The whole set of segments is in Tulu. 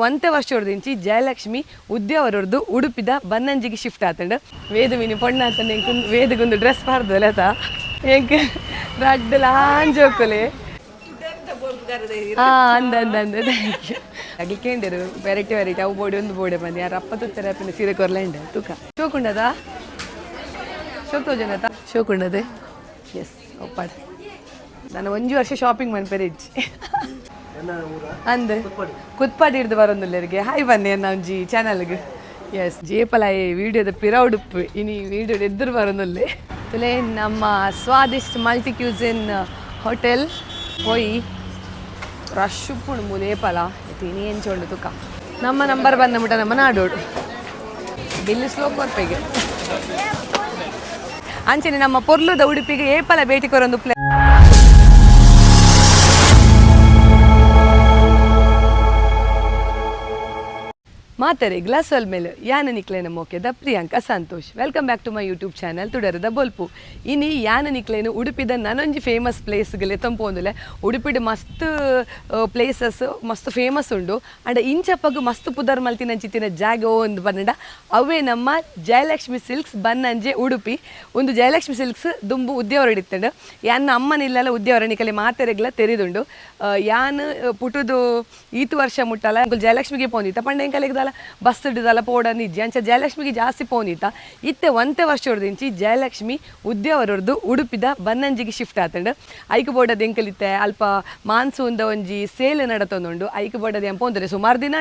ಒಂತೆ ವರ್ಷೊಡ್ದಿಂಚಿ ಜಯಲಕ್ಷ್ಮಿ ಉದ್ಯಾವರೊರ್ದು ಉಡುಪಿದ ಬನ್ನಂಜಿಗೆ ಶಿಫ್ಟ್ ಆತಂಡ್. ವೇದ ಮೀನು ಪೊಣ್ಣಾತಂಡ ಎಂಕ್ ವೇದಗೊಂದು ಡ್ರೆಸ್ ಪಾರ್ದಲ್ಲ ಆತ ಎಂಕ್ ರಡ್ಡ್ ಲಾಂಜೋಕುಲೆ. ಹಾ, ಅಂದ ಅಂದ ಅಂದ, thank you. ಅಗ್ಲಿ ಕೇಂಡರು ವೆರೈಟಿ ವೆರೈಟಿ ಅವು ಬೋಡಿ ಒಂದು ಬೋಡೆ ಬಂದು ಯಾರು ಅಪ್ಪ ತುತ್ತರ ಪಿನ್ನ ಸೀರೆ ಕೊರ್ಲೆ ಉಂಡೆ. ತೂಕ ಶೋಕುಂಡದ ಶೋಕ್ ತೋಜನತ ಶೋಕುಂಡದೆ. ಎಸ್, ಒಪ್ಪಾಡ. ನಾನು ಒಂಜಿ ವರ್ಷ ಶಾಪಿಂಗ್ ಮನ್ಪೆರೆ ಇಜ್ಜಿ. ಅಂದ್ ಕುತ್ಪಾಡಿ ಹಿಡ್ದು ಬರೋದಿಲ್ಲರಿಗೆ. ಹಾಯ್, ಬನ್ನಿ ಎನ್ನ ಒಂಜಿ ಚಾನಲ್ಗೆ. ಎಸ್, ಜೇಪಲಾಯಿ ವಿಡಿಯೋದ ಪಿರ ಉಡುಪು ಇನಿ ವಿಡಿಯೋ ಎದುರು ಬರೋದಿಲ್ಲ. ತುಲೆ ನಮ್ಮ ಸ್ವಾದಿಷ್ಟ ಮಲ್ಟಿ ಕ್ಯೂಸಿನ್ ಹೋಟೆಲ್ ಪೋಯಿ. ರಶ್ ಉಪ್ಪುಂಡು ಮೂಲೇಪಲ. ಇನಿ ಎಂಚ ಉಂಡು ತುಕ. ನಮ್ಮ ನಂಬರ್ ಬಂದ ಮುಟ ನಮ್ಮ ನಾಡೋಡು ಬಿಲ್ ಸ್ಲೋ ಕೊರ್ಪೆಗೆ. ಅಂಚನೆ ನಮ್ಮ ಪೊರ್ಲುದ ಉಡುಪಿಗೆ ಏಪಲ ಭೇಟಿ ಕೊರೊಂದು ಪ್ಲೇ ಮಾತರೆ ಗ್ಲಾಸಲ್ ಮೇಲೆ ಯಾನ ನಿಕ್ಲೇನ ಮೋಕೆದ Priyanka Santosh. Welcome back to my YouTube channel ತುಡರದ ಬೊಲ್ಪು. ಇನಿ ಯಾನ ನಿಕ್ಲೇನು ಉಡುಪಿದ ನನೊಂಜಿ ಫೇಮಸ್ ಪ್ಲೇಸ್ಗೆ ಲೆತ್ತೊಂಪೋಂದುಲೆ. ಉಡುಪಿಡ್ ಮಸ್ತ್ ಪ್ಲೇಸಸ್ ಮಸ್ತ್ ಫೇಮಸ್ ಉಂಡು. ಅಂಡ ಇಂಚಪ್ಪಗ್ ಮಸ್ತ್ ಪುದರ್ ಮಲ್ತಿನಂಚಿತ್ತಿನ ಜಾಗ ಒಂದು ಪಂಡ ಅವೇ ನಮ್ಮ ಜಯಲಕ್ಷ್ಮಿ ಸಿಲ್ಕ್ಸ್, ಬನ್ನಂಜೆ, ಉಡುಪಿ. ಒಂದು ಜಯಲಕ್ಷ್ಮಿ ಸಿಲ್ಕ್ಸ್ ದುಂಬು ಉದ್ಯಾವರ ಇತ್ತಂಡು. ಯಾನ್ ಅಮ್ಮನ ಇಲ್ಲಲ್ಲ ಉದ್ಯಾವರ ನಿಕಲೆ ಮಾತೆರೆಗ್ಲ ತೆರಿದುಂಡು. ಯಾನ್ ಪುಟುದು ಈತು ವರ್ಷ ಮುಟ್ಟಲ್ಲ ಅಂಕುಲ್ ಜಯಲಕ್ಷ್ಮಿಗೆ ಪೋಂದಿತ್ತ. ಪಂಡ ಎಂಕಲೆಗ್ ದಾಲ ಬಸ್ ದಾಲ ಪೋಡಂದು ಇಜ್ಜಿ. ಅಂಚ ಜಯಲಕ್ಷ್ಮಿಗೆ ಜಾಸ್ತಿ ಪೋಂದಿತ್ತ. ಇತ್ತೆ ಒಂತೆ ವರ್ಷೊಡ್ದಿಂಚಿ ಜಯಲಕ್ಷ್ಮಿ ಉದ್ಯಾವರೊರ್ದು ಉಡುಪಿದ ಬನ್ನಂಜಿಗೆ ಶಿಫ್ಟ್ ಆತಂಡು. ಐಕ್ ಬೋಡದ ಎಂಕಲಿತ್ತೆ ಅಲ್ಪ ಮಾನ್ಸೂನ್ದ ಒಂಜಿ ಸೇಲ್ ನಡತೊಂದುಂಡು. ಐಕ್ ಬೋಡದ ಎಂಪ ಪೋಂದರೆ ಸುಮಾರು ದಿನ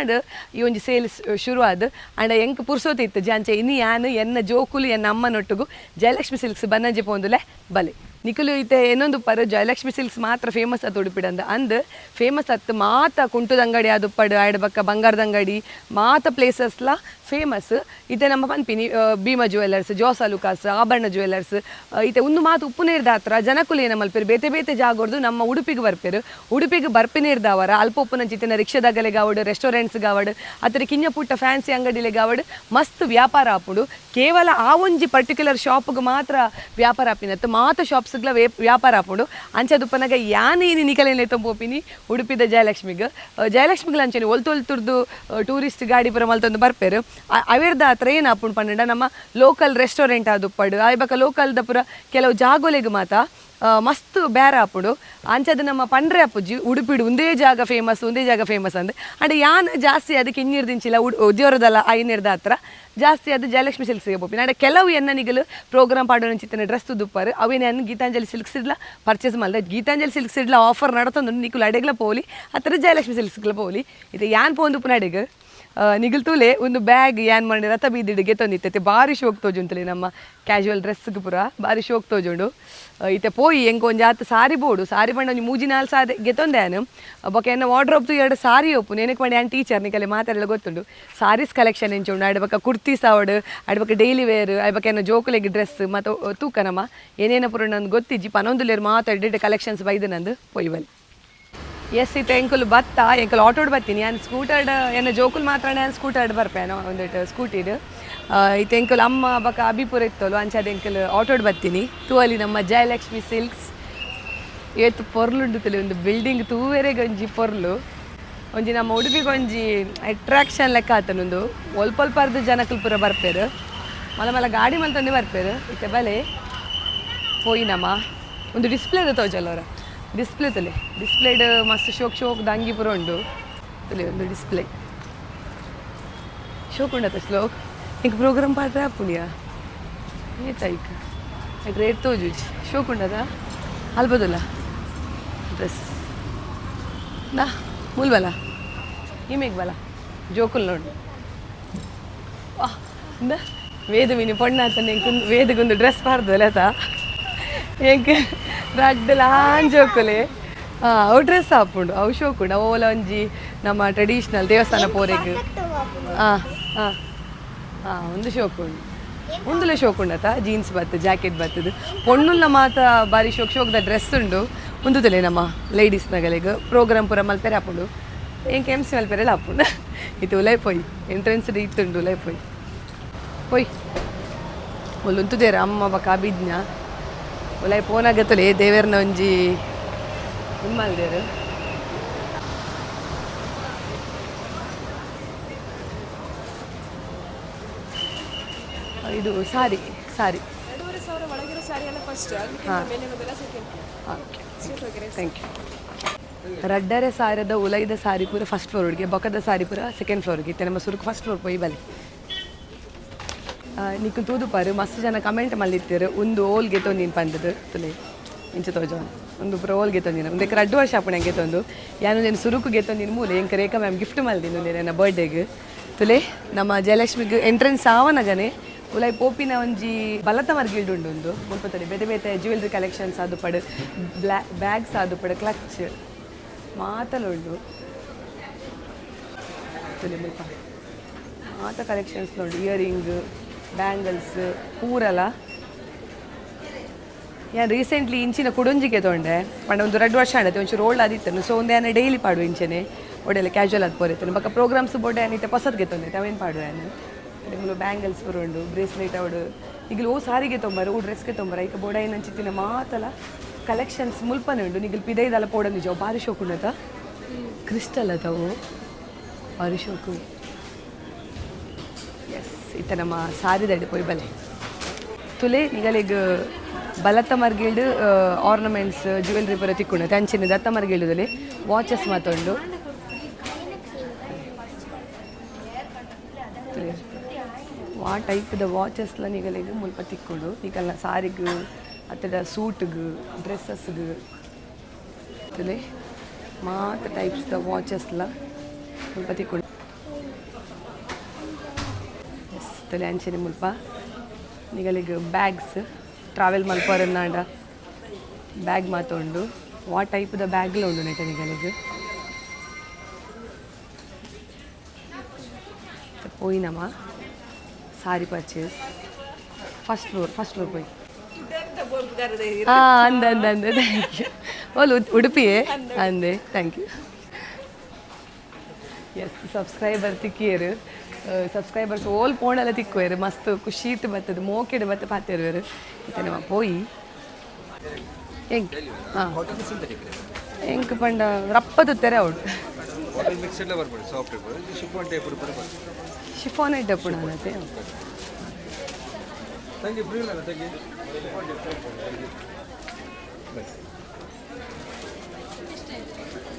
ಈ ಒಂಜಿ ಸೇಲ್ ಶುರು ಆದ್. ಅಂಡ ಎಂಕ್ ಪುರ್ಸೋತಿ ಇತ್ತು ಅಂಚೆ ಇನಿ ಯಾನ್ ಎನ್ನ ಜೋಕುಲು ಎನ್ನ ಅಮ್ಮನೊಟ್ಟುಗು ಜಯಲಕ್ಷ್ಮಿ ಸಿಲ್ಕ್ಸ್ ಬನ್ನಂಜಿ ಪೋಂದುಲೆ. ಬಲೆ ನಿಕುಲು. ಇತ್ತೆ ಏನೊಂದು ಪರ ಜಯಲಕ್ಷ್ಮಿ ಸಿಲ್ಕ್ಸ್ ಮಾತ್ರ ಫೇಮಸ್ ಆತು ಉಡುಪಿಡಂದ ಅಂದ್ ಫೇಮಸ್ ಅತ್ತು. ಮಾತ ಕುಂಟುದ ಅಂಗಡಿ ಆದುಪ್ಪಡು, ಆಯ್ಡ ಬಕ್ಕ ಬಂಗಾರದ ಅಂಗಡಿ, ಮಾತ ಪ್ಲೇಸಸ್ಲ ಫೇಮಸ್. ಇತ್ತೆ ನಮ್ಮ ಪನ್ಪಿನಿ ಭೀಮಾ ಜುವೆಲ್ಲರ್ಸ್, ಜೋಸ್ ಅಲುಕಾಸ್, ಆಭರಣ ಜುವೆಲ್ಲರ್ಸ್, ಇತ್ತೆ ಒಂದು ಮಾತು ಉಪ್ಪುನೇರ್ದ ಹತ್ರ ಜನಕುಲು ಏನ ಮಲ್ಪೆರು, ಬೇತೆ ಬೇತೆ ಜಾಗೊರ್ದು ನಮ್ಮ ಉಡುಪಿಗೆ ಬರ್ಪೆರು. ಉಡುಪಿಗೆ ಬರ್ಪಿನೇರ್ದವರ ಅಲ್ಪ ಉಪ್ಪುನಂಚಿತ್ತಿನ ರಿಕ್ಷಾದಗಲೆಗಾವಡು, ರೆಸ್ಟೋರೆಂಟ್ಸ್ ಗಾವಡು, ಅತರ ಕಿಂಜ ಪುಟ್ಟ ಫ್ಯಾನ್ಸಿ ಅಂಗಡಿಲೆಗಾವಡು ಮಸ್ತ್ ವ್ಯಾಪಾರ ಆಪುಂಡು. ಕೇವಲ ಆ ಒಂಜಿ ಪರ್ಟಿಕ್ಯುಲರ್ ಶಾಪ್ಗೆ ಮಾತ್ರ ವ್ಯಾಪಾರ ಆಪಿನತ್ತು, ಮಾತ ಶಾಪ್ಸ್ಗ್ಲ ವ್ಯಾಪಾರ ಆಪುಂಡು. ಅಂಚದುಪ್ಪನಗ ಯಾನ್ ಇನಿ ನಿಕಲೆನ್ ಪೋಪಿನಿ ಉಡುಪಿದ ಜಯಲಕ್ಷ್ಮಿಗ್. ಜಯಲಕ್ಷ್ಮಿಗ್ಲ ಅಂಚನೆ ಒಲ್ತು ಒಲ್ತುರ್ದು ಟೂರಿಸ್ಟ್ ಗಾಡಿ ಪೂರ ಮಲ್ತೊಂದು ಬರ್ಪೆರು. ಅವೆರ್ದ ಹತ್ರ ಏನ್ ಆಪುಂಡು ಪಂಡ ನಮ್ಮ ಲೋಕಲ್ ರೆಸ್ಟೋರೆಂಟ್ ಆದುಪ್ಪಡು, ಆಯ್ ಬಕ ಲೋಕಲ್ದ ಪೂರ ಕೆಲವು ಜಾಗೊಲೆಗ್ ಮಾತ ಮಸ್ತ್ ಬೇರೆ ಆಪುಂಡು. ಅಂಚದ ನಮ್ಮ ಪಂಡ್ರೆ ಅಪ್ಪುಜಿ ಉಡುಪಿಡು ಒಂದೇ ಜಾಗ ಫೇಮಸ್, ಒಂದೇ ಜಾಗ ಫೇಮಸ್ ಅಂದ್. ಅಂಡ್ ಯಾನ್ ಜಾಸ್ತಿ ಅದಕ್ಕೆ ಇನ್ನಿರ್ದಿಂಚಿಲ್ಲ ಉದ್ಯೋರದಲ್ಲ ಐನಿರ್ದ ಹತ್ರ ಜಾಸ್ತಿ ಅದು ಜಯಲಕ್ಷ್ಮಿ ಸಿಲ್ಕ್ಸ್ಗೆ ಪೋಪಿನ. ಅಂಡ ಕೆಲವು ಎನ್ನ ನಿಗಲು ಪ್ರೋಗ್ರಾಮ್ ಪಾಡೋನಂಚಿತ್ತನ ಡ್ರೆಸ್ ತುದುಪ್ಪಾರು ಅವೇನು ಯಾನ್ ಗೀತಾಂಜಲಿ ಸಿಲ್ಕ್ಸ್ ಇಡ್ಲ ಪರ್ಚೇಸ್ ಮಲ್ದ. ಗೀತಾಂಜಲಿ ಸಿಲ್ಕ್ಸ್ ಇಡ್ಲ ಆಫರ್ ನಡತೊಂದು. ನಿಕುಲು ಅಡೆಗ್ಲ ಪೋಲಿ, ಅತ್ರ ಜಯಲಕ್ಷ್ಮಿ ಸಿಲ್ಕ್ಸ್ಗ್ಲ ಪೋಲಿ. ಇದು ಯಾನ್ ಪೋಂದು ಉಪ್ಪುನ ಅಡೆಗ್ ನಿಗಲ್ ತೂಲೆ. ಒಂದು ಬ್ಯಾಗ್ ಯಾನ್ ಮಾಡಿ ರಥ ಬೀದಿಡಿಗೆ ತಂದಿತ್ತೈತೆ. ಬಾರಿ ಶೋಕ್ ತೋಜುಂತಲೆ. ನಮ್ಮ ಕ್ಯಾಶುವಲ್ ಡ್ರೆಸ್ಗೆ ಪೂರ ಬಾರಿ ಶೋಕ್ ತೋಜುಂಡು. ಇತ್ತೆ ಪೋಯಿ ಎಂಕ್ ಒಂಜಿ ಆತ್ ಸಾರಿ ಬೋಡು. ಸಾರಿ ಪಂಡ ಒಂಜಿ ಮೂಜಿ ನಾಲ್ ಸಾರಿ ಗೆತೊಂದೆ ಯಾನು. ಬೊಕ ಎನ್ನ ವಾರ್ಡ್ರೋಬ್ ಎರಡು ಸಾರಿ ಒಪ್ಪು ನೆನಕ್ ಪಂಡ ಯಾನ್ ಟೀಚರ್, ನಿಕಲೆ ಮಾತೆಲ್ಲ ಗೊತ್ತುಂಡು. ಸಾರೀಸ್ ಕಲೆಕ್ಷನ್ ಎಂಚ ಉಂಡು, ಆಯ್ಡ್ ಬೊಕ ಕುರ್ತೀಸ್ ಆವಡ್, ಆಯ್ಡ್ ಬೊಕ ಡೈಲಿ ವೇರ್, ಆಯ್ಡ್ ಬೊಕ ಎನ್ನ ಜೋಕುಲೆಗ್ ಡ್ರೆಸ್ ಮತ್ತು ತೂಕ ನಮ್ಮ ಏನೇನ ಪೂರ ನಂದು ಗೊತ್ತಿಜ್ಜಿ. ಪನೊಂದುಲೇರು ಮಾತ ಎಡ್ಡೆ ಕಲೆಕ್ಷನ್ಸ್ ಬೈದು ನಂದು ಪೊಯ್ ಬಲ್ಲಿ. ಎಸ್, ಇತ್ತೆ ಎಂಕುಲು ಬತ್ತ. ಎಂಕುಲು ಆಟೋಡ್ ಬತ್ತೀನಿ. ಯಾನ್ ಸ್ಕೂಟರ್ಡ್ ಎನ್ನ ಜೋಕುಲು ಮಾತ್ರ. ಯಾನ್ ಸ್ಕೂಟರ್ಡ್ ಬರ್ಪೇನೋ ಒಂದಿಟ್ಟು ಸ್ಕೂಟಿಡ್. ಇತ್ತೆ ಎಂಕುಲು ಅಮ್ಮ ಬಕ ಅಭಿಪುರ ಇತ್ತೋಲು. ಅಂಚಾದ ಎಂಕುಲು ಆಟೋಡ್ ಬತ್ತೀನಿ. ತೂವಲಿ ನಮ್ಮ ಜಯಲಕ್ಷ್ಮಿ ಸಿಲ್ಕ್ಸ್ ಏತ್ ಪೊರ್ಲುಂಡು ತುಲಿ. ಒಂದು ಬಿಲ್ಡಿಂಗ್ ತೂವೆರೆ ಒಂಜಿ ಪೊರ್ಲು. ಒಂಜಿ ನಮ್ಮ ಉಡುಪಿಗೆ ಒಂಜಿ ಅಟ್ರಾಕ್ಷನ್ ಲೆಕ್ಕ ಆತನೊಂದು. ಒಲ್ಪ ಒಲ್ಪರ್ದು ಜನಕುಲು ಪೂರ ಬರ್ಪೇರು. ಮಲ್ಲ ಮಲ್ಲ ಗಾಡಿ ಮಲ್ತೊಂದೇ ಬರ್ಪೇರು. ಇತ್ತೆ ಬಲೆ ಪೋಯಿನಮ್ಮ. ಒಂದು ಡಿಸ್ಪ್ಲೇ ತೋಜಲ್ಲವರ ಡಿಸ್ಪ್ಲೇ ತಲೆ. ಡಿಸ್ಪ್ಲೇಡ್ ಮಸ್ತ್ ಶೋಕ್ ಶೋಕ್ ದಂಗಿ ಪೂರ ಉಂಡು. ತಲೆ ಒಂದು ಡಿಸ್ಪ್ಲೇ ಶೋಕ್ ಉಂಡತ ಶ್ಲೋಕ್. ಇಂಕ್ ಪ್ರೋಗ್ರಾಮ್ ಪಾಡ್ರೆ ಆಪುಣಿಯಾ ಏತಾಯ್ಕ ರೇಟ್ ತೋಜುಜಿ. ಶೋಕ್ ಉಂಡದ ಅಲ್ಬದಲ್ಲ ಡ್ರೆಸ್ ನಾ ಮುಲ್ಬಲ ಇಮೇಗ್ ಬಲ ಜೋಕುಲ್ ನೋಡು. ವಾಹ್, ಇಂದ ವೇದ ಮೀನು ಪೊಣ್ಣಾತಂಡ ಎಂಕ್ ವೇದಗೊಂದು ಡ್ರೆಸ್ ಪಾರ್ದಲ್ಲ ಆತ ಎಂಕ್ ರಡ್ಡ್ ಲಾಂಜ್ ಜೋಕುಲೆ. ಹಾಂ, ಅವು ಡ್ರೆಸ್ ಆಪುಂಡು, ಅವು ಶೋಕುಂಡು. ಅವು ಓಲ ಒಂಜಿ ನಮ್ಮ ಟ್ರೆಡಿಷನಲ್ ದೇವಸ್ಥಾನ ಪೋರೆಗ್. ಹಾಂ ಹಾಂ ಹಾಂ, ಒಂದು ಶೋಕ್ ಉಂಡು, ಉಂದುಲ ಶೋಕ್ ಉಂಡತ. ಜೀನ್ಸ್ ಬತ್ತು, ಜಾಕೆಟ್ ಬತ್ತದು. ಪೊಣ್ಣುಲ್ಲ ಮಾತ್ರ ಬಾರಿ ಶೋಕ್ ಶೋಕ್ದ ಡ್ರೆಸ್ ಉಂಡು. ಉಂದುದಲೇ ನಮ್ಮ ಲೇಡೀಸ್ ನಗಲೆಗ್ ಪ್ರೋಗ್ರಾಮ್ ಪೂರ ಮಲ್ಪೆರೆ ಆಪುಂಡು. ಎಂಕ್ ಎಮ್ ಸಿ ಮಲ್ಪೆರೆಲ ಆಪುಂಡು. ಇತ್ತು ಉಲೈ ಪೋಯಿ. ಎಂಟ್ರೆನ್ಸ್ ಇತ್ತುಂಡು. ಉಲೈ ಪೋಯಿ ಪೋಯ್. ಮುಲ್ಲುಂತುದೇರು ಅಮ್ಮ ಬಕ ಅಭಿಜ್ಞ. ಉಲೈ ಪೋನಾಗತ್ತಲೇ ದೇವೆರ್ನ ಒಂಜಿ ಉಮ್ಮಲ್ದೇರು. ಇದು ಸಾರಿ ಸಾರಿ. 2,500 ಒಳಗಿರೋ ಸ್ಯಾರಿ ಎಲ್ಲ ಫಸ್ಟ್, ಅದಕ್ಕಿಂತ ಮೇಲೆ ಇರೋದೆಲ್ಲ ಸೆಕೆಂಡ್. Okay, thank you. 2,500ದ ಉಲೈದ ಸಾರಿ ಪೂರ ಫಸ್ಟ್ ಫ್ಲೋರ್ಗೆ, ಬೊಕದ ಸಾರಿ ಪೂರ ಸೆಕೆಂಡ್ ಫ್ಲೋರ್ಗೆ. ಇತ್ತೆ ನಮ್ಮ ಸುರುಕು ಫಸ್ಟ್ ಫ್ಲೋರ್ ಪೋಯಿ ಬಲೆ. ನಿಕ್ಕು ತೂದುಪಾರು, ಮಸ್ತ್ ಜನ ಕಮೆಂಟ್ ಮಲ್ಲಿತ್ತೀರು, ಒಂದು ಓಲ್ಗೆ ತೊಂದಿನ ಪಂಡದು. ತುಲೆ, ಇಂಚ ತೋಜ, ಒಂದು ಪೂರ ಓಲ್ಗೆ ತೊಂದಿನ. ಒಂದಕ್ಕೆ 2 ವರ್ಷ ಆಪುಣ ತಂದು ಯಾನು నేను ಸುರುಕು ಗೆತ್ತೊಂದಿನ ಮೂಲೆ. ಎಂಕ ರೇಖಾ ಮ್ಯಾಮ್ ಗಿಫ್ಟ್ ಮಲ್ದಿನ ನನ್ನ ಬರ್ಡೇಗೆ. ತುಲೆ, ನಮ್ಮ ಜಯಲಕ್ಷ್ಮಿಗೆ ಎಂಟ್ರೆನ್ಸ್ ಆವನಗನೆ ಉಲೈ ಪೋಪಿನ ಒಂಜಿ ಬಲತ ಮರ್ಗಿಲ್ಡ್ ಉಂಡು. ಒಂದು ಮುಲ್ಪತಡಿ ಬೇತೆ ಬೇತೆ ಜ್ಯುವೆಲ್ರಿ ಕಲೆಕ್ಷನ್ಸ್ ಅದು ಪಡು, ಬ್ಲ್ಯಾ ಬ್ಯಾಗ್ಸ್ ಅದು ಪಡು, ಕ್ಲಚ್ ಮಾತಲ ಉಂಡು. ತುಲೆ, ಮುಲ್ಪ ಮಾತ ಕಲೆಕ್ಷನ್ಸ್ ಉಂಡು, ಇಯರಿಂಗ್, ಬ್ಯಾಂಗಲ್ಸ್ ಪೂರಲ. ಯಾನ್ ರೀಸೆಂಟ್ಲಿ ಇಂಚಿನ ಕುಡೊಂಜಿಗೆ ತೊಂಡೆ ಪಂಡ ಒಂದು 2 ವರ್ಷ ಆಂಡತೆ. ಒಂಚೂರು ಓಲ್ಡ್ ಆದಿತ್ತನು. ಸೊ ಒಂದು ಯಾನ್ ಡೈಲಿ ಪಾಡು ಇಂಚೆನೆ ಒಡೆಲ್ಲ ಕ್ಯಾಶುವಲ್ ಆದ್ ಪೋರೆತ್ತನು. ಬೊಕ್ಕ ಪ್ರೋಗ್ರಾಮ್ಸ್ ಬೋಡೆ ಯಾನ್ ಪೊಸತ್ಗೆ ತೊಂದೆ, ಅವೇನು ಪಾಡು ಯಾನ್. ಮೂಲು ಬ್ಯಾಂಗಲ್ಸ್ ಪೂರ ಉಂಡು, ಬ್ರೇಸ್ಲೆಟ್ ಅವಡು. ಈಗಲ ಓ ಸಾರಿಗೆ ತೊಂಬಾರ, ಓ ಡ್ರೆಸ್ಗೆ ತೊಂಬಾರ, ಈಗ ಬೋಡೈನ್ ಅಂಚಿತ್ತಿನ ಮಾತಲ ಕಲೆಕ್ಷನ್ಸ್ ಮುಲ್ಪನೆ ಉಂಡು. ನಿಗಲ್ ಪಿದೈದಲ್ಲ ಪೋಡ ನಿಜ ಬಾರಿ ಶೋಕು ಉಂಡತ. ಕ್ರಿಸ್ಟಲ್ ಅತವು, ಬಾರಿ ಶೋಕು. ಎಸ್, ಇತ್ತ ನಮ್ಮ ಸಾರಿದಡಿ ಪೋಯ್ ಬಲೆ. ತುಲೆ, ನಿಗಲಿಗ್ ಬಲತ್ತ ಮರ್ಗಿಲ್ಡ್ ಆರ್ನಮೆಂಟ್ಸ್, ಜ್ಯುವೆಲ್ರಿ ಪೂರ ತಿಕ್ಕುಂಡು. ಅಂಚಿನ ದತ್ತ ಮರ್ಗಿಲ್ಡದಲ್ಲಿ ವಾಚಸ್ ಮಾತುಂಡು. ತುಲೆ, ವಾ ಟೈಪ್ದ ವಾಚಸ್ಲ ನಿಗಲಿಗ್ ಮುಲ್ಪ ತಿಕ್ಕುಂಡು. ನಿಕಲ್ನ ಸಾರಿಗ್ ಅತ್ತಡ ಸೂಟ್ಗ್, ಡ್ರೆಸ್ಸಸ್ಗ್. ತುಲೆ, ಮಾತ ಟೈಪ್ಸ್ದ ವಾಚಸ್ಲ ಮುಲ್ಪ ತಿಕ್ಕುಂಡು. ಎಸ್, ತುಲೆ, ಅಂಚಿನ ಮುಲ್ಪ ನಿಗಲಿಗ್ ಬ್ಯಾಗ್ಸ್, ಟ್ರಾವೆಲ್ ಮಲ್ಪರೆನಾಂಡ ಬ್ಯಾಗ್ ಮಾತುಂಡು. ವಾ ಟೈಪ್ದ ಬ್ಯಾಗ್ಲ ಉಂಡು ನೆಟ ನಿಗಲಿಗ್. ಪೋಯಿನಮ ಸಾರಿ purchase. First floor, first floor ಪೋಯಿ. ಹಾಂ, ಅಂದ ಅಂದ ಅಂದ. Thank you. ಓಲ್ ಉಡುಪಿಯೇ ಅಂದೆ. Thank U. S, subscriber ತಿಕ್ಕಿಯರು. ಸಬ್ಸ್ಕ್ರೈಬರ್ಸ್ ಓಲ್ ಪೋಣೆಲ್ಲ ತಿಕ್ಕುವೆರು. ಮಸ್ತ್ ಖುಷಿ ಇತ್ತು ಬತ್ತದ, ಮೋಕೆಡ್ ಬತ್ತ ಪಾತೆರುವೆರು. ಇತ್ತೆ ನಮ್ಮ ಪೋಯಿ. ಎಂಕ್ ಹಾಂ ಎಂಕ್ ಪಂಡ ರಪ್ಪ ತುತ್ತೆರೆ ಅವಡು. ಕಾಟನ್ ಮಿಕ್ಸ್ ಎಲ್ಲ ಬರ್ಬೋದು, ಸಾಫ್ಟ್ ಇರ್ಬೋದು. ಶಿಫಾನ್ ಟೈಪ್ ಕೂಡ ಬರ್ತದೆ. ಶಿಫಾನ್ ಇಡ್ಡಪ್ಪುಣ ಅದೇ. ತಂಗಿ, ಫ್ರೀ ಇಲ್ಲ ತಂಗಿ.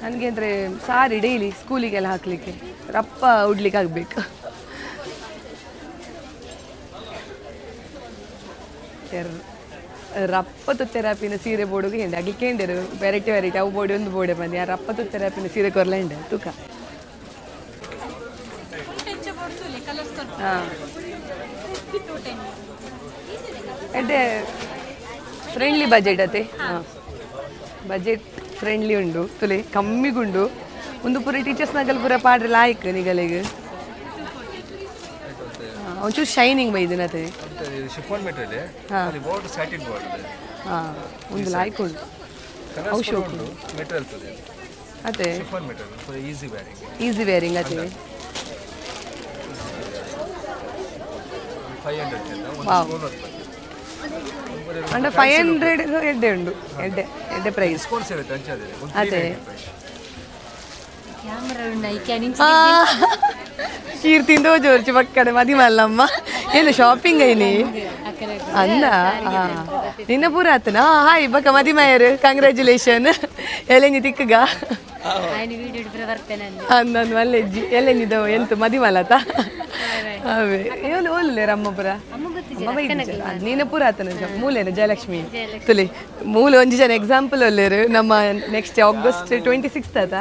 ನನಗೆ ಅಂದರೆ ಸಾರಿ ಡೈಲಿ ಸ್ಕೂಲಿಗೆಲ್ಲ ಹಾಕಲಿಕ್ಕೆ ರಪ್ಪ ಉಡ್ಲಿಕ್ಕೆ ಆಗಬೇಕು. ರಪ್ಪ ತುತ್ತೆರಾಪಿನ ಸೀರೆ ಬೋಡುಗೆ ಹಿಂಡೆ ಅಗ್ಲಿ ಕೇಂಡೇರು, ವೆರೈಟಿ ವೆರೈಟಿ ಅವು ಬೋಡಿ, ಒಂದು ಬೋಡೆ ಬಂದು ಯಾರು ರಪ್ಪ ತುತ್ತೆರಾಪಿನ ಸೀರೆ ಕೊರ್ಲ ಹಿಂಡೆ ತೂಕ. ಹಾಂ, ಎಡ್ಡೆ ಫ್ರೆಂಡ್ಲಿ ಬಜೆಟ್ ಅತೆ. ಹಾಂ, ಬಜೆಟ್ ಫ್ರೆಂಡ್ಲಿ ಉಂಡು. ತುಲೆ, ಕಮ್ಮಿಗುಂಡು. ಒಂದು ಪೂರ ಟೀಚರ್ಸ್ ನಗಲ್ ಪೂರ ಪಾಡ್ರೆ ಲಾಯ್ಕ್ ನಿಗಲಿಗ್. ಒಂಚೂರು ಶೈನಿಂಗ್ ಬೈದಿನತೆ. ಶಿಫಾನ್ ಮೆಟೀರಿಯಲ್, ಅಲ್ಲಿ ಬಾರ್ಡರ್ ಸ್ಯಾಟಿನ್ ಬಾರ್ಡರ್. ಹಾಂ, ಒಂದು ಲಾಯ್ಕ್ ಉಂಟು. ಕಲರ್ಸ್ ಕೂಡ ಉಂಟು, ಮೆಟೀರಿಯಲ್ ಇರ್ತದೆ. ಅದೇ. Chiffon material for easy wearing. Easy wearing ಅದೇ. 500 ಒಂದು ಸ್ಟೋನ್ ವರ್ಕ್. ಅಂದ್ರೆ 500 ಎಡ್ಡೆ ಉಂಡು, ಎಡ್ಡೆ ಎಡ್ಡೆ ಪ್ರೈಸ್. ಡಿಸ್ಕೌಂಟ್ ಸಿಗುತ್ತೆ ಅಂಚಾದ್ರೆ ಒಂದು. ಅದೇ. ಕ್ಯಾಮರಾ ಉಂಡು. ಕೀರ್ತಿಂದ ಜೋರ್ಚಿ ಪಕ್ಕಡೆ ಮದಿ ಮಲ್ಲಮ್ಮ. ಏನು ಶಾಪಿಂಗ್ ಐನಿ ಅಂದ ನಿನ್ನ ಪೂರ ಆತನ. ಹಾಯ್ ಬಕ್ಕ ಮದಿಮಾಯರು, ಕಂಗ್ರ್ಯಾಚುಲೇಷನ್. ಎಲ್ಲೆಂಜಿ ತಿಕ್ಕಗ ಅಂದನ್ ಮಲ್ಲೆಜ್ಜಿ. ಎಲ್ಲೆಂಜಿದವು ಎಂತ ಮದಿ ಮಲ್ಲತ ಅವೇ. ಏಳು ಓಲ್ಲೆ ರಮ್ಮಪುರ ನೀನ ಪೂರ ಆತನ ಮೂಲೇನ ಜಯಲಕ್ಷ್ಮಿ. ತುಲಿ, ಮೂಲ ಒಂಜಿ ಜನ ಎಕ್ಸಾಂಪಲ್ ಒಲ್ಲೇರು. ನಮ್ಮ ನೆಕ್ಸ್ಟ್ ಆಗಸ್ಟ್ 26 ಆತ,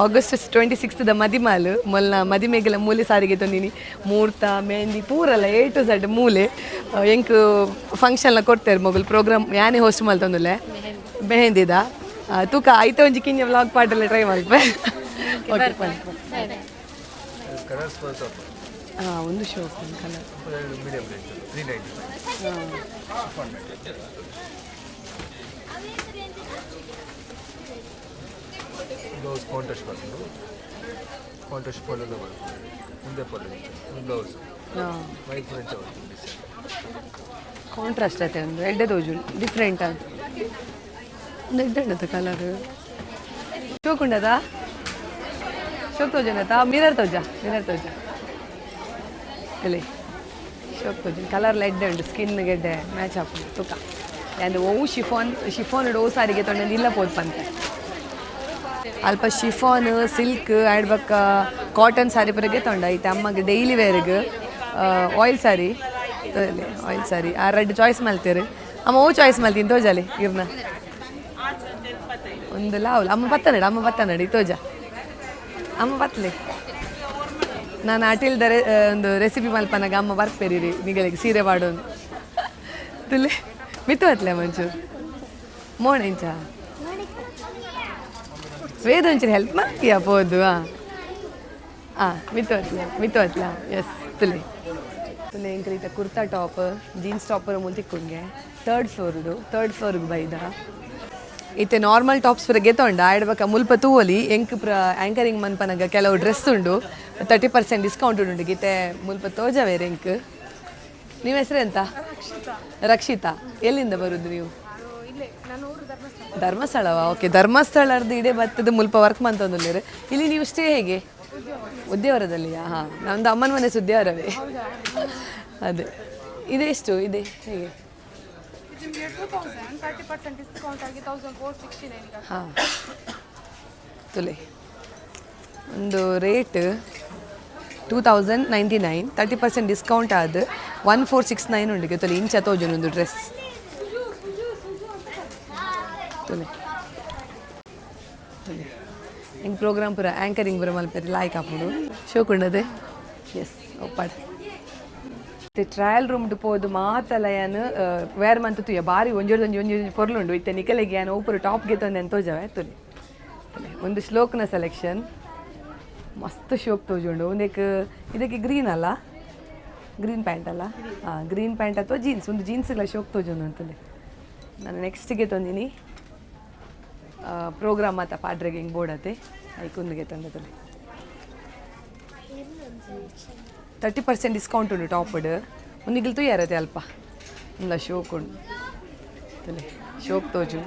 ಆಗಸ್ಟ್ 26 the ಮದಿಮಾಲು. ಮೊಲ್ಲ ಮದಿಮೆಗೆಲ ಮೂಲೆ ಸಾರಿಗೆ ತೊಂದಿನಿ. ಮೂರ್ತ, ಮೆಹಂದಿ ಪೂರಲ್ಲ ಎ ಟು ಝಡ್ ಮೂಲೆ. ಎಂಕ್ ಫಂಕ್ಷನ್ಲ ಕೊಡ್ತೇವೆ ಮೊಗಲ್. ಪ್ರೋಗ್ರಾಮ್ ಯಾನೇ ಹೋಸ್ಟ್ ಮಲ್ತೊಂದುಲ್ಲೆ ಮೆಹಂದಿದ. ತೂಕ ಐತ ಒಂಜಿ ಕಿಂಜ ವ್ಲಾಗ್ ಪಾಟೆಲ್ಲ ಟ್ರೈ ಮಲ್ಪೆ. ಓಕೆ. ಕಲರ್ಸ್ ಬರ್ತದೆ. ಹಾಂ, ಒಂದು ಶೋಕ್ ಒಂದು colour. Medium range, 395, chiffon material. Blouse contrast ಬರ್ತದೆ, ಕಾಂಟ್ರಾಸ್ಟ್ ಪಲ್ಲೆಲ್ಲ ಬರ್ತದೆ. ಮುಂದೆ ಪಲ್ಲು, ಒಂದು ಬ್ಲೌಸ್. ಹಾಂ. ವೈಟ್ ಫ್ರೆಂಚ್ ಬರ್ತದೆ ಡಿಸೈನ್. ಕಾಂಟ್ರಾಸ್ಟ್ ಐತೆ, ಒಂದು ಎಡ್ಡೆ ತೋಜು ಡಿಫ್ರೆಂಟ್ ಅದು. ಒಂದು ಎಡ್ಡೆ ಉಂಡತ ಕಲರ್. ಶೋಕ್ ಉಂಡದ, ಶೋಕ್ ತೋಜನತ. ಮಿರರ್ ತೋಜ, ಮಿರರ್ ತೋಜ. ಎಲೆ ಶೋಕ್ ತೋಜುಂಡು ಕಲರ್ ಎಡ್ಡೆ ಉಂಡು, ಸ್ಕಿನ್ ಗೆಡ್ಡೆ ಮ್ಯಾಚ್ ಆಪುಂಡು. ತುಕ ಅಂಡ್ ಒವು ಶಿಫಾನ್ ಶಿಫಾನ್ ಓ ಸಾರಿಗೆ ತೊಂಡೆ ಇಲ್ಲ ಪೋದು ಪಂತೆ. ಅಲ್ಪ ಶಿಫಾನ್, ಸಿಲ್ಕ್ ಆ್ಯಡ್ ಬೊಕ್ಕ ಕಾಟನ್ ಸಾರಿ ಪರಗೆ ತೊಂಡ. ಐತೆ ಅಮ್ಮಗೆ ಡೈಲಿ ವೇರ್ಗ್ ಆಯಿಲ್ ಸಾರಿ, ಆಯಿಲ್ ಸಾರಿ. ಆ ರೆಡ್ ಚಾಯ್ಸ್ ಮಲ್ತೇರು. ಅಮ್ಮ, ಓ ಚಾಯ್ಸ್ ಮಲ್ತೀನಿ ತೋಜಾಲಿ ಇರ್ನ ಒಂದು ಲಾವ್ಲ. ಅಮ್ಮ ಪತ್ತನಡಿ, ಅಮ್ಮ ಪತ್ತನಡಿ ತೋಜ. ಅಮ್ಮ ಪತ್ಲೆ. ನಾನು ಅಟಿಲ್ದ ಒಂದು ರೆಸಿಪಿ ಮಲ್ಪನಾಗ ಅಮ್ಮ ಬರ್ಪೇರಿ ನಿಗಲಿಗೆ ಸೀರೆ ಪಾಡೋನು ತುಲೆ ಮಿತ್ತು ಹತ್ಲೆ ಮಂಚೂರು ಮೋಣೆ ಇಂಚ ವೇದ ಒಂಚೂರು ಹೆಲ್ಪ್ ಮಾಡ್ತೀಯಾ ಪೋದು. ಹಾಂ ಹಾಂ, ಮಿತ್ತು ಹತ್ಲ, ಮಿತ್ತು ಹತ್ಲ. ಎಸ್, ತುಲೆ ತುಲೆ. ಎಂಕಲಿತ ಕುರ್ತಾ ಟಾಪ್, ಜೀನ್ಸ್ ಟಾಪ್ ಮೂಲ ತಿಕ್ಕುಂಗೆ. ಥರ್ಡ್ ಫ್ಲೋರ್ಡು, ಥರ್ಡ್ ಫ್ಲೋರ್ಗೆ ಬೈದ. ಇತ್ತೆ ನಾರ್ಮಲ್ ಟಾಪ್ಸ್ ಪೂರ ಗೆತೊಂಡ. ಆಯ್ಡ್ ಮುಲ್ಪ ತೂವೊಲಿ. ಎಂಕ್ ಪ್ರ ಆ್ಯಂಕರಿಂಗ್ ಮನ್ಪನಗ ಕೆಲವು ಡ್ರೆಸ್ ಉಂಡು, 30% ಡಿಸ್ಕೌಂಟ್ ಉಂಡು. ಗೀತೆ ಮುಲ್ಪ ತೋಜವೇರು ಎಂಕ್. ನಿಮ್ಮ ಹೆಸರು ಎಂತ? ರಕ್ಷಿತಾ. ಎಲ್ಲಿಂದ ಬರುದು ನೀವು? ಧರ್ಮಸ್ಥಳವಾ? ಓಕೆ, ಧರ್ಮಸ್ಥಳದ್ದು ಇಡೇ ಬತ್ತದ ಮುಲ್ಪ ವರ್ಕ್ ಮಂತೊಂದುಲ್ಲೇರು. ಇಲ್ಲಿ ನೀವು ಸ್ಟೇ ಹೇಗೆ? ಉದ್ಯಾವರದಲ್ಲಿಯಾ? ಹಾಂ, ನಮ್ಮದು ಅಮ್ಮನ ಮನೆ ಸುದ್ಯಾವರವೇ. ಅದೇ. ಇದೆಷ್ಟು ಇದೆ, ಹೇಗೆ? ನಿಮಗೆ 2000, 30% ಡಿಸ್ಕೌಂಟ್ ಆಗಿ 1469. ಹಾಂ, ತುಲೆ. ಒಂದು ರೇಟ್ 2099, 30% ಡಿಸ್ಕೌಂಟ್ ಆದ 1469 ಉಂಡು. ತುಲೆ, ಇಂಚ ತೋಜುಂಡು ಒಂದು ಡ್ರೆಸ್. ತುಲೆ ತುಲೆ. ಹಿಂಗೆ ಪ್ರೋಗ್ರಾಮ್ ಪೂರ ಆ್ಯಂಕರಿಂಗ್ ಪೂರ ಮಲ್ಪೆರೆ ಲಾಯ್ಕ್ ಆಪುಂಡು. ಶೋಕುಂಡದೆ. ಎಸ್, ಒಪ್ಪಾಡ್. ಟ್ರಯಲ್ ರೂಮ್ ಪೋದು ಮಾತಲ ಯಾನ್ ವೇರ್ ಮಂತ್ ತುಯ್ಯ. ಬಾರಿ ಒಂಜೊಂಜಿ ಒಂಜೊಂಜಿ ಪೊರ್ಲುಂಡು. ಇತ್ತೆ ನಿಕಲೆಗೆ ಯಾನ್ ಒಪುರು ಟಾಪ್ ಗೆತೊಂದು ತೋಜವೆ. ತುಲೆ ತುಲೆ. ಒಂದು ಶ್ಲೋಕ್ನ ಸೆಲೆಕ್ಷನ್ ಮಸ್ತ್ ಶೋಕ್ ತೋಜುಂಡು. ಒಂದಕ್ಕೆ ಇದಕ್ಕೆ ಗ್ರೀನ್ ಅಲ್ಲ, ಗ್ರೀನ್ ಪ್ಯಾಂಟ್ ಅಲ್ಲ. ಹಾಂ, ಗ್ರೀನ್ ಪ್ಯಾಂಟ್ ಅಥವಾ ಜೀನ್ಸ್. ಒಂದು ಜೀನ್ಸ್ಗಳ ಶೋಕ್ ತೋಜುಂಡು ಅಂತಲೇ ನಾನು ನೆಕ್ಸ್ಟಿಗೆ ತಂದಿನಿ. ಪ್ರೋಗ್ರಾಮ್ ಮಾತ ಪಾಡ್ರೆಗೆ ಹಿಂಗೆ ಬೋರ್ಡತೆ ಐಕೊಂದಿಗೆ ತಂದದಲ್ಲಿ. 30% ಡಿಸ್ಕೌಂಟ್ ಉಂಟು ಟಾಪ್ಡ್. ಒಂದಿಗಿಲ್ ತುಯ್ಯಾರತೆ ಅಲ್ಪ ಇಲ್ಲ. ಶೋಕ್ ಉಂಡು ತುಲೆ, ಶೋಕ್ ತೋಜು.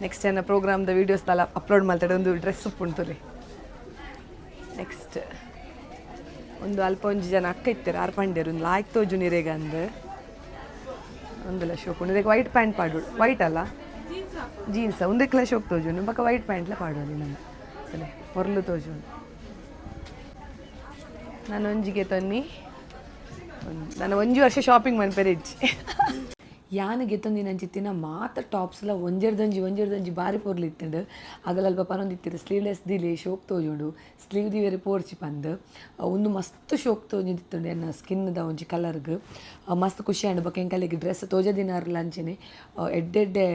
ನೆಕ್ಸ್ಟ್ ಏನ ಪ್ರೋಗ್ರಾಮ್ದ ವೀಡಿಯೋಸ್ ಎಲ್ಲ ಅಪ್ಲೋಡ್ ಮಾಡ್ತಾರೆ. ಒಂದು ಡ್ರೆಸ್ ಉಂಟು ತುಲೆ. ನೆಕ್ಸ್ಟ್ ಒಂದು ಅಲ್ಪ ಒಂಜಿ ಜನ ಅಕ್ಕ ಇತ್ತಾರೆ, ಆರ್ ಪಂಡೇರು. ಒಂದು ಲಾಯ್ಕ್ ತೋಜು ನೀರೇಗ ಅಂದ್. ಒಂದಲ್ಲ ಶೋಕ್ ಉಂಡು. ಇದಕ್ಕೆ ವೈಟ್ ಪ್ಯಾಂಟ್ ಪಾಡು. ವೈಟ್ ಅಲ್ಲ, ಜೀನ್ಸ್. ಒಂದಕ್ಕೆಲ್ಲ ಶೋಕ್ ತೋಜುಂಡು. ಬೊಕ್ಕ ವೈಟ್ ಪ್ಯಾಂಟ್ಲ ಪಾಡೋಲಿ ನಾನು. ಸಲೆ, ಪೊರ್ಲು ತೋಜುಂಡು. ನಾನು ಒಂಜಿಗೆ ತನ್ನಿ. ನಾನು ಒಂಜಿ ವರ್ಷ ಶಾಪಿಂಗ್ ಮನ್ಪೆರೆ ಇಜ್ಜಿ. ಯಾನ್ ಗೆತ್ತೊಂದಿನ ಅಂಚಿತ್ತಿನ ಮಾತ ಟಾಪ್ಸ್ಲ ಒಂಜೆರ್ದೊಂಜಿ ಒಂಜೆರ್ದೊಂಜಿ ಬಾರಿ ಪೊರ್ಲು ಇತ್ತುಂಡು. ಅಗಲಲ್ಪ ಪನೊಂದಿತ್ತಿರು, ಸ್ಲೀವ್ಲೆಸ್ ದಿಲಿ, ಶೋಕ್ ತೋಜುಂಡು, ಸ್ಲೀವ್ ದಿವೆರೆ ಪೋರ್ಚಿ ಪಂದ್. ಉಂದು ಮಸ್ತ್ ಶೋಕ್ ತೋಜೊಂದಿತ್ತುಂಡು ಎನ್ನ ಸ್ಕಿನ್ದ ಒಂಜಿ ಕಲರ್ಗ್. ಮಸ್ತ್ ಖುಷಿ ಆಂಡ್. ಬೊಕ್ಕ ಎಂಕಲೆಗ್ ಡ್ರೆಸ್ ತೋಜದಿನಾರ್ಲ ಅಂಚೆನೆ ಎಡ್ಡೆ ಎಡ್ಡೆ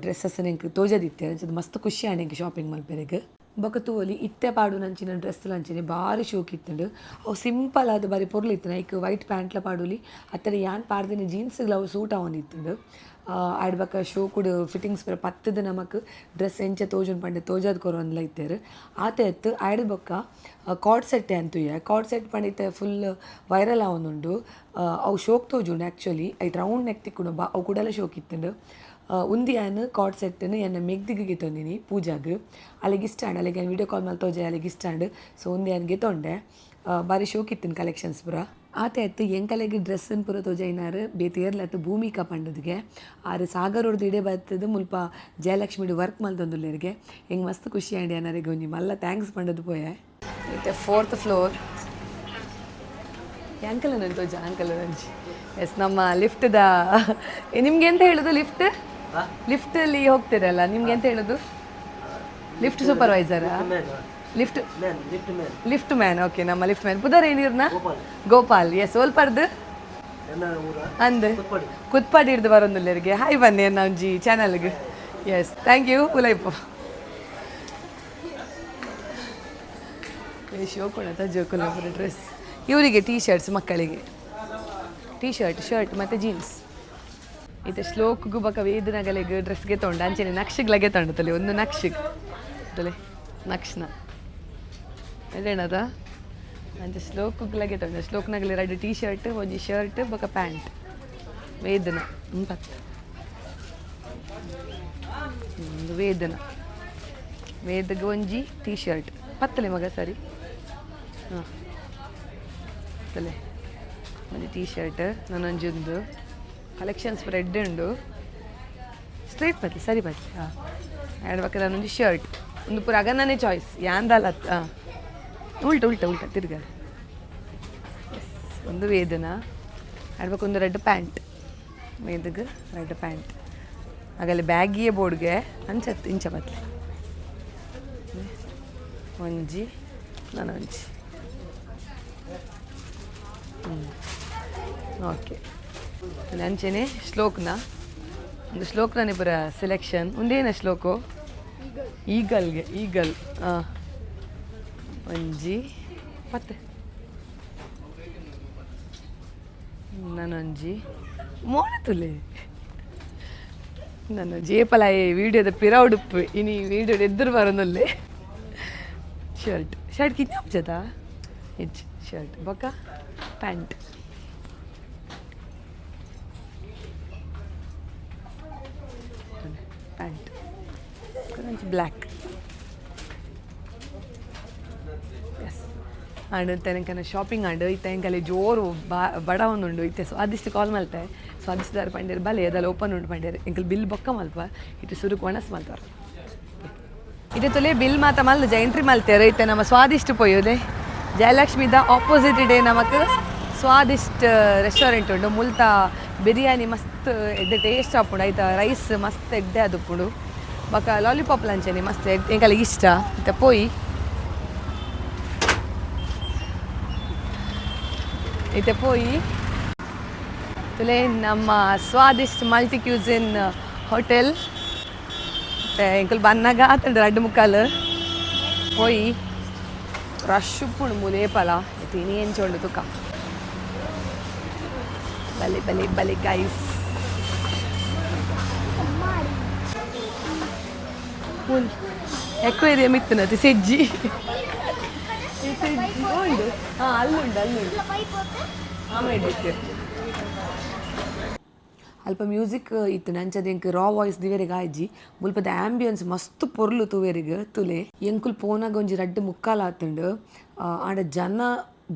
ಡ್ರೆಸ್ಸಸ್ ಎಂಕ್ ತೋಜದಿತ್ತೆ. ಅಂಚದ ಮಸ್ತ್ ಖುಷಿ ಆಂಡ್ ಎಂಕ್ ಶಾಪಿಂಗ್ ಮಲ್ಪೆರೆಗ್. ಬೊಕ್ಕ ತೂವೊಲಿ, ಇತ್ತೆ ಪಾಡುನಂಚಿನ ಡ್ರೆಸ್ ಅಂಚೆನೆ ಬಾರಿ ಶೋಕ್ ಇತ್ತುಂಡು. ಅವು ಸಿಂಪಲ್ ಆದ್ ಬಾರಿ ಪೊರ್ಲು ಇತ್ತುಂಡು. ಐಕ್ ವೈಟ್ ಪ್ಯಾಂಟ್ಲ ಪಾಡೊಲಿ. ಅತ್ತಡ ಯಾನ್ ಪಾಡ್ದಿನ ಜೀನ್ಸ್ಗ್ಲ ಅವು ಸೂಟ್ ಆವೊಂದಿತ್ತುಂಡು. ಆಯ್ಡ್ ಬೊಕ್ಕ ಶೋಕುಡು ಫಿಟ್ಟಿಂಗ್ಸ್ ಪೂರ ಪತ್ತುದು ನಮಕ್ ಡ್ರೆಸ್ ಎಂಚ ತೋಜುಂಡು ಪಂಡ ತೋಜಾದ್ ಕೊರೊಂದುಲ ಇತ್ತೆರ್. ಆತೆ ಅತ್ತ್, ಆಯ್ಡ್ ಬೊಕ್ಕ ಕಾರ್ಡ್ ಸೆಟ್ ಯಾನ್ ತೂಯೆ. ಕಾರ್ಡ್ ಸೆಟ್ ಪಂಡ ಇತ್ತೆ ಫುಲ್ ವೈರಲ್ ಆವೊಂದುಂಡು. ಅವು ಶೋಕ್ ತೋಜುಂಡು ಆ್ಯಕ್ಚುಲಿ. ಐಟ್ ರೌಂಡ್ ನೆಕ್ ತಿಕ್ಕುಂಡು ಬಾ. ಅವು ಕುಡಲ ಶೋಕ್ ಇತ್ತುಂಡು. ಉಂದು ಯಾನ್ ಕಾರ್ಡ್ ಸೆಟ್ನ್ ಎನ್ನ ಮೆಗ್ದಿಗ್ ಗೆತೊಂದಿನಿ, ಪೂಜಾಗ್. ಅಲೆಗ್ ಇಷ್ಟ ಆಂಡ್. ಅಲೆಗ್ ಯಾನ್ ವೀಡಿಯೋ ಕಾಲ್ ಮಲ್ತ್ ತೋಜಾಯೆ, ಅಲೆಗ್ ಇಷ್ಟ ಆಂಡ್. ಸೊ ಉಂದು ಯಾನ್ ಗೆತೊಂಡೆ. ಬಾರಿ ಶೋಕ್ ಇತ್ತುಂಡು ಕಲೆಕ್ಷನ್ಸ್ ಪೂರ. ಆತೆ ಅತ್ತ್, ಎಂಕಲೆಗ್ ಡ್ರೆಸ್ಸನ್ ಪೂರ ತೋಜಾಯಿನಾರ್ ಬೇತೆ ಏರ್ಲತ್, ಭೂಮಿಕಾ ಪಂಡದ್ಗೆ. ಆರ್ ಸಾಗರೋಡ್ದು ಇಡೆ ಬತ್ತದು ಮುಲ್ಪ ಜಯಲಕ್ಷ್ಮಿಡ್ ವರ್ಕ್ ಮಲ್ತೊಂದುಲ್ಲೆರ್ಗೆ. ಎಂಕ್ ಮಸ್ತ್ ಖುಷಿ ಆಂಡ್. ಯಾನ್ ಒಂಜಿ ಮಲ್ಲ thanks ಪಂಡದು ಪೋಯೆ. ಇತ್ತೆ ಫೋರ್ತ್ ಫ್ಲೋರ್. ಅಂಕಲ್ ತೋಜ, ಅಂಕಲ್ ಒಂಜಿ. ಎಸ್, ನಮ್ಮ ಲಿಫ್ಟ್ದ ನಿಮ್ಗೆ ಎಂತ ಹೇಳುದು? ಲಿಫ್ಟ್ ಲಿಫ್ಟ್ ಅಲ್ಲಿ ಹೋಗ್ತೀರಲ್ಲ, ನಿಮ್ಗೆ ಎಂತ ಹೇಳುದು? Lift supervisor, lift lift man. Okay, ನಮ್ಮ ಲಿಫ್ಟ್ ಮ್ಯಾನ್ ಪುದರ್ ಏನಿರ್ನ? ಗೋಪಾಲ್. ಎಸ್, ಒಲ್ಪರ್ದು ಅಂದ್? ಕುತ್ಪಾಡಿ ಹಿಡ್ದು ಬರೋಂದುಲ್ಲೆರಿಗೆ. ಹಾಯ್ ಬನ್ನಿ ಅನ್ನ ಒಂಜಿ ಚಾನಲ್ಗೆ. Yes, thank you. ಉಲೈಪು ಶೋಕೊಳತ ಜೋಕುಲ ಡ್ರೆಸ್. ಇವರಿಗೆ ಟೀ ಶರ್ಟ್ಸ್, ಮಕ್ಕಳಿಗೆ ಟೀ ಶರ್ಟ್, ಶರ್ಟ್ ಮತ್ತು ಜೀನ್ಸ್. ಇತ್ತೆ ಶ್ಲೋಕ್ಗೂ ಬಕ ವೇದನಗಲೆಗ್ ಡ್ರೆಸ್ಗೆ ತೊಂಡ. ಅಂಚೆನೆ ನಕ್ಷಿಗ್ಲಗೆ ತೊಂಡ. ತಲೆ ಒಂದು ನಕ್ಷಿಗ್ ತಲೆ ನಕ್ಷನ ಎಡೇಣದ ಅಂಚೆ ಶ್ಲೋಕ್ಗ್ಲಗೆ ತೊಂಡ. ಶ್ಲೋಕ್ನಗಲೆ ಎರಡು ಟೀ ಶರ್ಟ್, ಒಂಜಿ ಶರ್ಟ್ ಬೊಕ ಪ್ಯಾಂಟ್. ವೇದನ ಪತ್ತು ಒಂದು ವೇದನ ವೇದಗ ಒಂಜಿ ಟೀ ಶರ್ಟ್ ಪತ್ತಲೆ ಮಗ. ಸರಿ, ಹಾಂ, ತಲೆ. ಒಂಜಿ ಟೀ ಶರ್ಟ್ ನನೊಂಜಿ ಉಂದು ಕಲೆಕ್ಷನ್ಸ್ ರೆಡ್ ಉಂಡು. ಸ್ಟ್ರೈಟ್ ಬತ್ಲಿ ಸರಿ ಬತ್ಲಿ. ಹಾಂ, ಎರಡು ಬಕ್ಕ ನಾನೊಂಜಿ ಶರ್ಟ್. ಒಂದು ಪೂರ ಅಗನನೇ ಚಾಯ್ಸ್ ಯಾಂದಲ್ಲ. ಹಾಂ, ಉಲ್ಟ ಉಲ್ಟ ಉಲ್ಟ ತಿರ್ಗ. ಒಂದು ವೇದನ ಆಡ್ಬೇಕು. ಒಂದು ರೆಡ್ ಪ್ಯಾಂಟ್ ವೇದಗ್ ರೆಡ್ ಪ್ಯಾಂಟ್ ಆಗಲ್ಲಿ ಬ್ಯಾಗಿಯೇ ಬೋರ್ಡ್ಗೆ ಅಂಚತ್ತು ಇಂಚ ಬತ್ಲೆ. ಒಂಜಿ ನಾನೊಂಜಿ. ಓಕೆ, ಅಂಚೆನೆ ಶ್ಲೋಕ್ನ ಒಂದು ಶ್ಲೋಕ್ನೇ ಪೂರ ಸೆಲೆಕ್ಷನ್. ಒಂದೇನ ಶ್ಲೋಕು ಈಗಲ್ಗೆ ಈಗಲ್. ಹಾಂ, ಒಂಜಿ ಪತ್ತೆ ನಾನೊಂಜಿ ಮೋಡತುಲೆ. ನನ್ನ ಜೇಪಲಾಯ ವೀಡಿಯೋದ ಪಿರ ಉಡುಪು ಇನಿ ವೀಡಿಯೋ ಎದುರು ಬರೋದಲ್ಲೇ. ಶರ್ಟ್ ಶರ್ಟ್ ಕಿನ್ನ ಜತ ಹೆಚ್ ಶರ್ಟ್ ಬೊಕ್ಕ ಪ್ಯಾಂಟ್ ಪ್ಯಾಂಟ್ ಒಂಚಿ ಬ್ಲ್ಯಾಕ್. ಎಸ್ ಆಂಡ್ ತೆನಕನ ಶಾಪಿಂಗ್ ಆಂಡ್ ಇತ್ತೆ ಎಂಕಲೆ ಜೋರು ಬಾ ಬಡ ಒಂದುಂಡು ಇತ್ತೆ. ಸ್ವಾದಿಷ್ಟ ಕಾಲ್ ಮಲ್ತೆ. ಸ್ವಾದಿಷ್ಟದಾರ ಪಂಡೇರು ಬಲೆ ಅದಲ್ಲ ಓಪನ್ ಉಂಟು ಪಂಡೇರು. ಎಂಕಲ್ ಬಿಲ್ ಬೊಕ್ಕ ಮಲ್ಪ, ಇತ್ತೆ ಸುರುಕು ಒಣಸ್ ಮಲ್ತಾರ. ಇದೆ ತುಲೆ ಬಿಲ್ ಮಾತ ಮಲ್ದು ಎಂಟ್ರಿ ಮಲ್ತೇರು. ಇತ್ತೆ ನಮ್ಮ ಸ್ವಾದಿಷ್ಟ ಪೋಯೋದೆ. ಜಯಲಕ್ಷ್ಮಿದ ಆಪೋಸಿಟ್ ಡೇ ನಮಕ್ ಸ್ವಾದಿಷ್ಟ ರೆಸ್ಟೋರೆಂಟ್ ಉಂಡು. ಮುಲ್ತ ಬಿರಿಯಾನಿ ಮಸ್ತ್ ಎಡ್ಡೆ ಟೇಸ್ಟ್ ಆಪುಂಡು. ಐತ ರೈಸ್ ಮಸ್ತ್ ಎಡ್ಡೆ ಅದುಪ್ಪುಂಡು. ಬೊಕ ಲಾಲಿಪಾಪ್ ಲಂಚನೆ ಮಸ್ತ್ ಎಂಕಲೆಗ್ ಇಷ್ಟ. ಇತ್ತೆ ಪೋಯಿ, ಇತ್ತೆ ಪೋಯಿ ತುಲೆ ನಮ್ಮ ಸ್ವಾದಿಷ್ಟ ಮಲ್ಟಿ ಕ್ಯೂಸಿನ್ ಹೋಟೆಲ್. ಎಂಕುಲು ಬನ್ನಗ ಆತಂಡು ರಡ್ಡ್ ಮುಕ್ಕಾಲು. ಪೋಯಿ, ರಶ್ ಉಪ್ಪುಂಡು ಮೂಲೇಪಲ. ಇತ್ತೆ ಇನಿ ಎಂಚ ಉಂಡು ತುಕ. ಬಲೆ ಬಲೆ ಬಲೆ ಗೈಸ್. ಎಕ್ವೇರಿಯಂ ಇತ್ತು ಸೆಜ್ಜಿ ಸೆಜ್ಜಿ ಉಂಡು. ಹಾಂ, ಅಲ್ಲುಂಡು ಅಲ್ಲುಂಡು. ಆಮೇಲೆ ಅಲ್ಪ ಮ್ಯೂಸಿಕ್ ಇತ್ತು. ಅಂಚದ ಎಂಕ್ ರಾ ವಾಯ್ಸ್ ದಿವೆರೆಗ್ ಆಯ್ಜಿ. ಮುಲ್ಪದ ಆಂಬಿಯನ್ಸ್ ಮಸ್ತ್ ಪೊರ್ಲು ತೂವೆರೆಗ್ ತುಲೆ. ಎಂಕುಲು ಪೋನಾಗ ಒಂಜಿ ರಡ್ಡ್ ಮುಕ್ಕಾಲ್ ಆತುಂಡು. ಆಂಡ ಜನ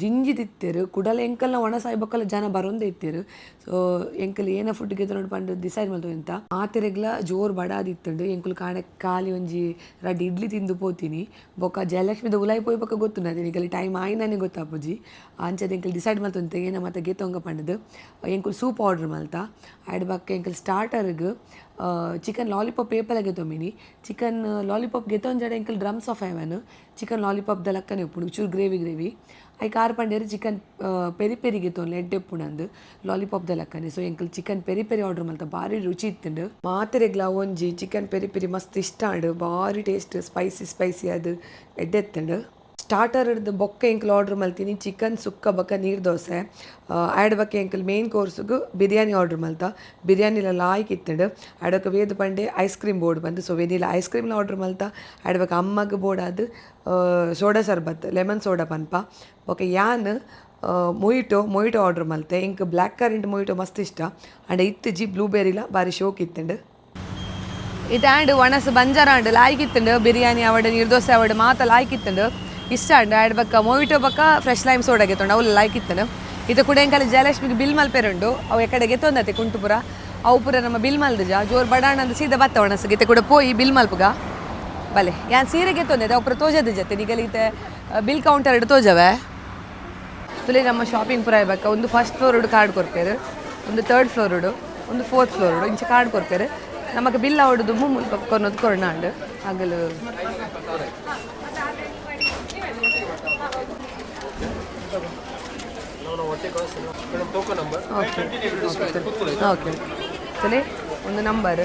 ಜಿಂಜಿದಿತ್ತೆರ್. ಕುಡಲ ಎಂಕಲ್ನ ಒಣಸಾಯಿ ಬೊಕ್ಕಲ ಜನ ಬರೊಂದೇ ಇತ್ತೆರ್. ಸೊ ಎಂಕಲ್ ಏನ ಫುಡ್ ಗೆತೊನೊಡು ಪಂದ್ ಡಿಸೈಡ್ ಮಲ್ತೊಂದಿತ್ತ. ಮಾತೆರೆಗ್ಲ ಜೋರು ಬಡಾದಿತ್ತುಂಡು. ಎಂಕುಲು ಕಾಣೆ ಖಾಲಿ ಒಂಜಿ ರಡ್ಡ್ ಇಡ್ಲಿ ತಿಂದು ಪೋತೀನಿ. ಬೊಕ್ಕ ಜಯಲಕ್ಷ್ಮಿದ ಉಲಾಯಿ ಪೋಯಿ ಬೊಕ್ಕ ಗೊತ್ತುಂಡು ಅದೇ ಎಂಕಲ್ ಟೈಮ್ ಆಯಿನಾನೆ ಗೊತ್ತಾಪುಜಿ. ಅಂಚದ ಎಂಕಲ್ ಡಿಸೈಡ್ ಮಲ್ತೊಂದಿತ್ತ ಏನ ಮಾತ ಗೆತೊಂಗ ಪಂಡುದು. ಎಂಕುಲು ಸೂಪ್ ಆರ್ಡರ್ ಮಲ್ತ. ಆಯ್ಡ್ ಬೊಕ್ಕ ಎಂಕಲ್ ಸ್ಟಾರ್ಟರ್ಗ್ ಚಿಕನ್ ಲಾಲಿಪಾಪ್ ಪೇಪಲ ಗೆತೊಂಬಿನಿ. ಚಿಕನ್ ಲಾಲಿಪಾಪ್ ಗೆತೊಂಜಡ ಎಂಕಲ್ drums of heaven chicken lollipop ದ ಲಕ್ಕನೆ ಉಪ್ಪುಂಡು, ಚೂರು ಗ್ರೇವಿ ಗ್ರೇವಿ. ಐಕ್ ಆರ್ ಪಂಡೇರು ಚಿಕನ್ ಪೆರಿ ಪೆರಿ ಗೆತೊನ್ಲೆ, ಎಡ್ಡೆ ಉಪ್ಪುಂಡು ಲಾಲಿಪಾಪ್ ದ ಲಕ್ಕನೆ. ಸೊ ಎಂಕಲ್ ಚಿಕನ್ ಪೆರಿ ಪೆರಿ ಆರ್ಡರ್ ಮಲ್ತ. ಬಾರಿ ರುಚಿ ಇತ್ತುಂಡು. ಮಾತೆರೆಗ್ಲ ಒಂಜಿ ಚಿಕನ್ ಪೆರಿ ಪೆರಿ ಮಸ್ತ್ ಇಷ್ಟ ಆಂಡ್. ಬಾರಿ ಟೇಸ್ಟ್, ಸ್ಪೈಸಿ ಸ್ಪೈಸಿ ಅದು ಎಡ್ಡೆ ಇತ್ತುಂಡು. ಸ್ಟಾರ್ಟರ್ ಬೊಕ್ಕ ಎಂಕಲ್ ಆರ್ಡರ್ ಮಲ್ತೀನಿ ಚಿಕನ್ ಸುಕ್ಕ ಬೊಕ್ಕ ನೀರು ದೋಸೆ. ಆ್ಯಡ್ ಬೊಕ್ಕ ಎಂಕಲ್ ಮೇನ್ ಕೋರ್ಸ್ಗು ಬಿರಿಯಾನಿ ಆರ್ಡರ್ ಮಲ್ತ. ಬಿರಿಯಾನಿಲ ಲಾಯ್ಕ್ ಇತ್ತುಂಡು. ಆ್ಯಡ್ ವೇದ ಪಂಡೆ ಐಸ್ ಕ್ರೀಮ್ ಬೋರ್ಡ್ ಬಂದು, ಸೊ ವೆನಿಲಾ ಐಸ್ ಕ್ರೀಮ್ಲ ಆರ್ಡರ್ ಮಲ್ತ. ಆ್ಯಡ್ ಬೊಕ್ಕ ಅಮ್ಮಗ್ ಬೋರ್ಡ್ ಅದು ಸೋಡಾ ಸರ್ಬತ್, ಲೆಮನ್ ಸೋಡಾ ಪನ್ಪ. ಬೊಕ್ಕ ಯಾನ್ ಮೊಯಿಟೋ ಮೊಯಿಟೋ ಆರ್ಡರ್ ಮಲ್ತೆ. ಎಂಕ್ ಬ್ಲ್ಯಾಕ್ ಕರೆಂಟ್ ಮೊಯಿಟೋ ಮಸ್ತ್ ಇಷ್ಟ. ಆಂಡ ಇತ್ತಿಜಿ. ಬ್ಲೂಬೆರಿಲ ಬಾರಿ ಶೋಕ್ ಇತ್ತುಂಡು. ಇತ್ತೆ ಆಂಡ್ ಒಣಸು ಬಂಜಾರ ಆಂಡ್. ಲಾಯ್ಕ್ ಇತ್ತುಂಡು. ಬಿರಿಯಾನಿ ಆವಡ್, ನೀರು ದೋಸೆ ಆವಡ್, ಮಾತ ಲಾಯ್ಕ್ ಇತ್ತುಂಡು. ಇಷ್ಟ ಆಂಡ್. ಆ್ಯಡ್ ಬೊಕ್ಕ ಮೊಯಿಟೋ ಬೊಕ್ಕ ಫ್ರೆಶ್ ಲೈಮ್ ಸೋಡಾ ಗೆತೊಂಡು ಅವು ಲಾಯ್ಕ್ ಇತ್ತುಂಡು. ಇತ್ತೆ ಕೂಡ ಎಂಕಲೆ ಜಯಲಕ್ಷ್ಮಿಗೆ ಬಿಲ್ ಮಲ್ಪೆರುಂಡು. ಅವು ಎಕಡೆ ಗೆತೊಂದತೆ ಕುಂಟುಪುರ ಅವು ಪೂರ ನಮ್ಮ ಬಿಲ್ ಮಲ್ದುಜ. ಜೋರು ಬಡಾಣಂದು ಸೀದಾ ಬತ್ತ ಒಣಸಿಗೆ. ಇತ್ತೆ ಕೂಡ ಪೋಯಿ ಬಿಲ್ ಮಲ್ಪುಗ ಬಲೆ. ಯಾನ್ ಸೀರೆ ಗೆತೊಂದೆ, ಅವು ಪೂರ ತೋಜದ ಜತೆ ನಿಗಲಿತೆ ಬಿಲ್ ಕೌಂಟರ್ ತೋಜವೆ ತುಲೆ. ನಮ್ಮ ಶಾಪಿಂಗ್ ಪೂರ ಬೊಕ್ಕ ಒಂದು ಫಸ್ಟ್ ಫ್ಲೋರ್ ಕಾರ್ಡ್ ಕೊರ್ಪೇರು, ಒಂದು ಥರ್ಡ್ ಫ್ಲೋರ್, ಒಂದು ಫೋರ್ತ್ ಫ್ಲೋರ್, ಇಂಚ ಕಾರ್ಡ್ ಕೊರ್ಪೇರು. ನಮಕ್ ಬಿಲ್ ಆವಡು ದುಮ್ಮು ಮುಲ್ಪ ಕೊರ್ನದು ಕೊರ್ನಾಂಡ್ ಆಗಲು. ಓಕೆ ಓಕೆ, ತುಲೆ ಒಂದು ನಂಬರ್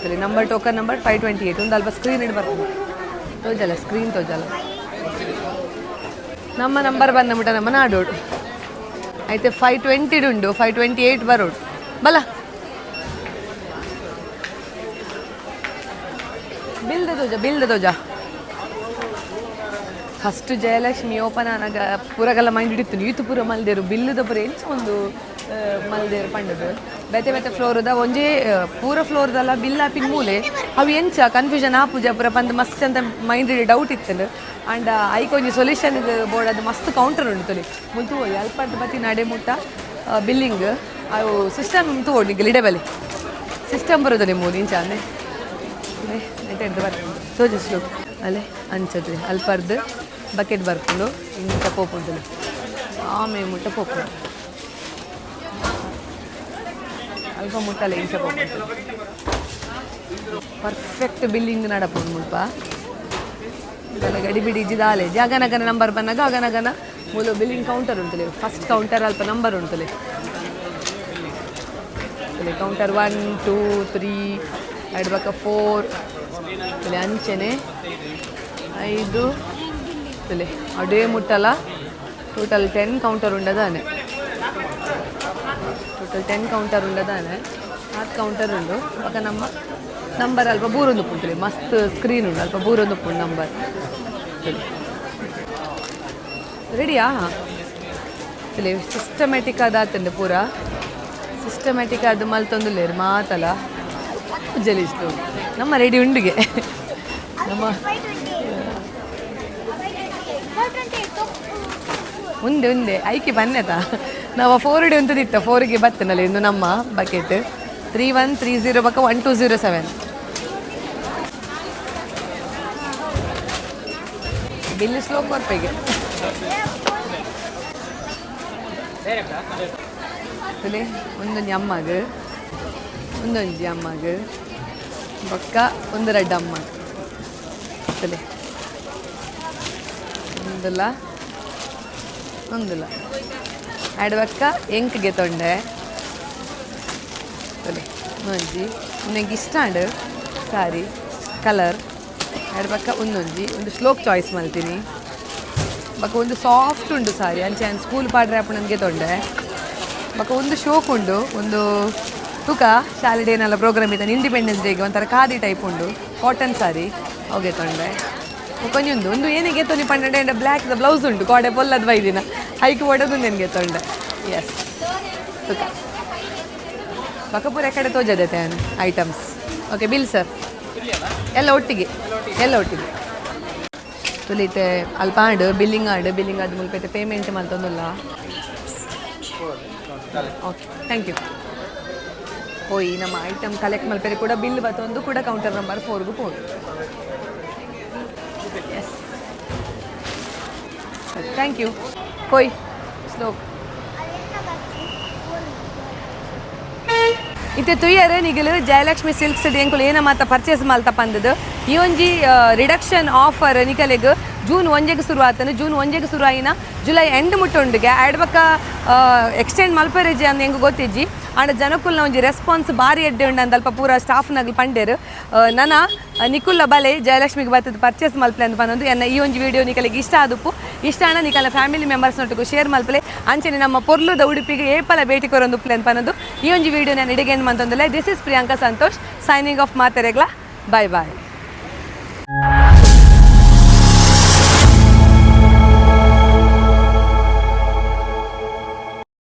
ತುಲೆ. Number, token number 528. ಒಂದು ಅಲ್ಪ ಸ್ಕ್ರೀನ್ ಇಡ್ ಬರ್ತದೆ, ತೋಜಲ್ಲ, ಸ್ಕ್ರೀನ್ ತೋಜಲ್ಲ. ನಮ್ಮ ನಂಬರ್ ಬಂದ ನಮ್ಮ ನಾಡೋಡು ಐತೆ. 520 ಉಂಡು, 528 ಬರೋಡು ಬಲ. ಬಿಲ್ದ ತೋಜ, ಬಿಲ್ದ ತೋಜ. ಫಸ್ಟ್ ಜಯಲಕ್ಷ್ಮಿ ಓಪನ್ ಆನಾಗ ಪೂರಗಲ್ಲ ಮೈಂಡ್ ಇಡಿತ್ತು ಈತು ಪೂರ ಮಲ್ದೇರು ಬಿಲ್ಲುದ ಪೂರ ಎಂಚ ಒಂದು ಮಲ್ದೇರು ಪಂಡದು ಬೇತೆ ಬೇತೆ ಫ್ಲೋರ್ದ ಒಂಜೇ ಪೂರ ಫ್ಲೋರ್ದಲ್ಲ ಬಿಲ್ ಆಪಿನ ಮೂಲೆ ಅವು ಎಂಚ ಕನ್ಫ್ಯೂಷನ್ ಆಪುಜ ಪೂರ ಪಂದ್ ಮಸ್ತ್ ಅಂತ ಮೈಂಡ್ ಡೌಟ್ ಇತ್ತು. ಅಂಡ್ ಐಕ್ ಒಂಜಿ ಸೊಲ್ಯೂಷನ್ ಬೋರ್ಡ್ ಅದು ಮಸ್ತ್ ಕೌಂಟರ್ ಉಂಟು ತೊಲಿ ಮುಲ್ತು ಅಲ್ಪರ್ದು ಬತ್ತಿ ನಡೆ ಮುಟ್ಟ ಬಿಲ್ಲಿಂಗ್ ಅವು ಸಿಸ್ಟಮ್ ತೂವೊಡು ನಿಗ್ಲ್ ಇಡೆ ಬಲೆ ಸಿಸ್ಟಮ್ ಬರೋದು ಮೂಲು ಇಂಚ ಅಂದೆ ನೆಟ್ ಬರ್ಪುಂಡು ತೋಜಿಸ್ಲು ಅಲ್ಲೇ ಅಂಚದ್ರಿ ಅಲ್ಪರ್ದು ಬಕೆಟ್ ಬರ್ಪುಂಡು ಇಂಚ ಪೋಪುಂಡು ಆಮೆ ಮುಟ್ಟ ಪೋಪುಂಡು ಅಲ್ಪ ಮುಟ್ಟಲ್ಲ ಇಂಚ ಪೋಪುಂಡು. ಪರ್ಫೆಕ್ಟ್ ಬಿಲ್ಲಿಂಗ್ ನಡಪುಂಡು ಮುಲ್ಪ ಇದೆಲ್ಲ ಗಡಿಬಿಡಿ ಇಜ್ಜಿದಾಲೆ ಜಾಗನಗನ ನಂಬರ್ ಬಂದಾಗ ಆಗನಗನ ಮೂಲು ಬಿಲ್ಲಿಂಗ್ ಕೌಂಟರ್ ಉಂಟುಲೆ. ಫಸ್ಟ್ ಕೌಂಟರ್ ಅಲ್ಪ ನಂಬರ್ ಉಂಟುಲೆ. ಕೌಂಟರ್ 1 2 3 ಎಡ್ಬಕ 4 ಇಲ್ಲಿ ಅಂಚೆನೆ 5 ಇಲ್ಲಿ ಅಡೇ ಮುಟ್ಟಲ್ಲ. ಟೋಟಲ್ 10 ಕೌಂಟರ್ ಉಂಡದಾನೆ. ಟೋಟಲ್ 10 ಕೌಂಟರ್ ಉಂಡದಾನೆ. ಆತ್ ಕೌಂಟರ್ ಉಂಡು. ಬೊಕ ನಮ್ಮ ನಂಬರ್ ಅಲ್ಪ ಬೂರೊಂದು ಉಪ್ಪುಂಡು. ಮಸ್ತ್ ಸ್ಕ್ರೀನ್ ಉಂಡು, ಅಲ್ಪ ಬೂರೊಂದು ಉಪ್ಪುಂಡು ನಂಬರ್. ರೆಡಿಯಾ? ಇಲ್ಲಿ ಸಿಸ್ಟಮ್ಯಾಟಿಕ್ ಆದಾತಂಡು, ಪೂರ ಸಿಸ್ಟಮ್ಯಾಟಿಕ್ ಅದು ಮಲ್ತೊಂದುಲ್ಲೇರು ಮಾತಲ ಜಲಿಸ್ತು. ನಮ್ಮ ರೆಡಿ ಉಂಡಿಗೆ ನಮ್ಮ ಉಂದೆ ಉಂದೆ ಐಕೆ ಬನ್ನೆತ ನಾವು 4 ಡೇ ಉಂತದಿತ್ತ 4ಗೆ ಬತ್ತನಲ್ಲಿ ಇಂದು ನಮ್ಮ ಬಕೆಟ್ 3130 ಬಕ್ಕ 1207 ಬಿಲ್ ಸ್ಲೋ ಕೊರ್ಪೆಗೆ ಒಂದೊಂಜಿ ಅಮ್ಮಗ್ ಒಂದೊಂಜಿ ಅಮ್ಮಗ್ ಬೊಕ್ಕ ಒಂದು ರಡ್ಡ್ ಅಮ್ಮಗ್ ತುಲೆ ಒಂದುಲ ಒಂದುಲ ಆಡ್ ಬೊಕ್ಕ ಎಂಕ್ಗೆ ತೊಂಡೆ ತುಲೆ ಒಂಜಿ ಉಂದೆಂಕ್ ಇಷ್ಟ ಆಂಡ್ ಸಾರಿ ಕಲರ್. ಆಡ್ ಬೊಕ್ಕ ಒಂದೊಂಜಿ ಒಂದು ಶ್ಲೋಕ್ ಚಾಯ್ಸ್ ಮಲ್ತೀನಿ. ಬೊಕ್ಕ ಒಂದು ಸಾಫ್ಟ್ ಉಂಡು ಸಾರಿ ಅಂಚೆ ಆನ್ ಸ್ಕೂಲ್ ಪಾಡ್ರೆ ಆಪುನಂಗೆ ತೊಂಡೆ. ಬೊಕ್ಕ ಒಂದು ಶೋಕ್ ಉಂಡು ಒಂದು ತುಕ ಶಾಲೆ ಡೇನೆಲ್ಲ ಪ್ರೋಗ್ರಾಮ್ ಇದ್ದಾನೆ ಇಂಡಿಪೆಂಡೆನ್ಸ್ ಡೇಗೆ ಒಂಥರ ಖಾದಿ ಟೈಪ್ ಉಂಡು ಕಾಟನ್ ಸಾರಿ ಅವುಗೆ ತೊಂಡೆ. ಬೊಕ್ಕ ಒಂದು ಒಂದು ಏನಿಗೆ ತೊನಿ ಪನ್ನಡ ಬ್ಲ್ಯಾಕ್ ಬ್ಲೌಸ್ ಉಂಟು ಕೋಡೆ ಪೊಲ್ಲದ ಬೈದಿನ ಹೈಕ್ ಒಡದು ನನಗೆ ತೊಂಡೆ. ಎಸ್ ತುಕ ಬಕಪುರ ಕಡೆ ತೋಜದೆ ಐಟಮ್ಸ್. ಓಕೆ ಬಿಲ್ ಸರ್ ಎಲ್ಲ ಒಟ್ಟಿಗೆ ಎಲ್ಲ ಒಟ್ಟಿಗೆ ತುಲಿತೆ ಅಲ್ಪ ಆಂಡ್ ಬಿಲ್ಲಿಂಗ್ ಆಂಡ್ ಬಿಲ್ಲಿಂಗ್ ಆದ ಮುಲ್ಪ ಪೇಮೆಂಟ್ ಮಲ್ತೊಂದುಲ್ಲ. Okay thank you. ಹೋಯ್ ನಮ್ಮ ಐಟಮ್ ಕಲೆಕ್ಟ್ ಮಲ್ಪೆರೆ ಕೂಡ ಬಿಲ್ ಬತ್ತೊಂದು ಕೂಡ ಕೌಂಟರ್ ನಂಬರ್ 4ಗೂ ಪೋದು. Yes thank you. ಹೋಯ್ ಸ್ಲೋಕ್ ಇತ್ತೆ ತುಯ್ಯರೆ ನಿಗಲು ಜಯಲಕ್ಷ್ಮಿ ಸಿಲ್ಕ್ಸ್ ಎಂಕುಲು ಏನ ಮಾತ ಪರ್ಚೇಸ್ ಮಲ್ತ ಪಂದದು ಈ ಒಂಜಿ ರಿಡಕ್ಷನ್ ಆಫರ್ ನಿಕಲೆಗ್ ಜೂನ್ 1ಗೆ ಶುರು ಆತನು. ಜೂನ್ 1ಗೆ ಶುರು ಆಯಿನ ಜುಲೈ ಎಂಡ್ ಮುಟ್ಟ ಉಂಡುಗೆ ಆಡ್ ಬೊಕ್ಕ ಎಕ್ಸ್ಟೆಂಡ್ ಮಲ್ಪೆರೆಜಿ ಅಂದ್ ಎಂಕ್ ಗೊತ್ತಿಜ್ಜಿ. ಆಂಡ ಜನಕುಲ್ನ ಒಂಜಿ ರೆಸ್ಪಾನ್ಸ್ ಬಾರಿ ಎಡ್ಡೆ ಉಂಡು ಅಂದ್ ಅಲ್ಪ ಪೂರ ಸ್ಟಾಫ್ನಗ್ಲು ಪಂಡೇರು. ನನ ನಿಕುಲ್ಲ ಬಲೆ ಜಯಲಕ್ಷ್ಮಿಗೆ ಬತ್ತದ ಪರ್ಚೇಸ್ ಮಲ್ಪಲೆ ಅಂತ ಪಂದೊಂದು ಎನ್ನ ಈ ಒಂಜಿ ವಿಡಿಯೋ ನಿಕಲೆಗ್ ಇಷ್ಟ ಆದುಪ್ಪು. ಇಷ್ಟ ಆಂಡ ನಿಕಲ್ನ ಫ್ಯಾಮಿಲಿ ಮೆಂಬರ್ಸ್ ನೊಟ್ಟುಗು ಶೇರ್ ಮಲ್ಪಲೆ. ಅಂಚನೆ ನಮ್ಮ ಪೊರ್ಲುದ ಉಡುಪಿಗೆ ಏಪಲ ಭೇಟಿ ಕೊರೊಂದು ಉಪ್ಪುಲೆ ಅಂತ ಪಂದೊಂದು ಈ ಒಂಜಿ ವಿಡಿಯೋ ನಾನು ಇಡಿಗೆ ಮಂತೊಂದುಲ್ಲೆ. This is Priyanka Santosh signing off. ಮಾತೆರೆಗ್ಲ bye bye.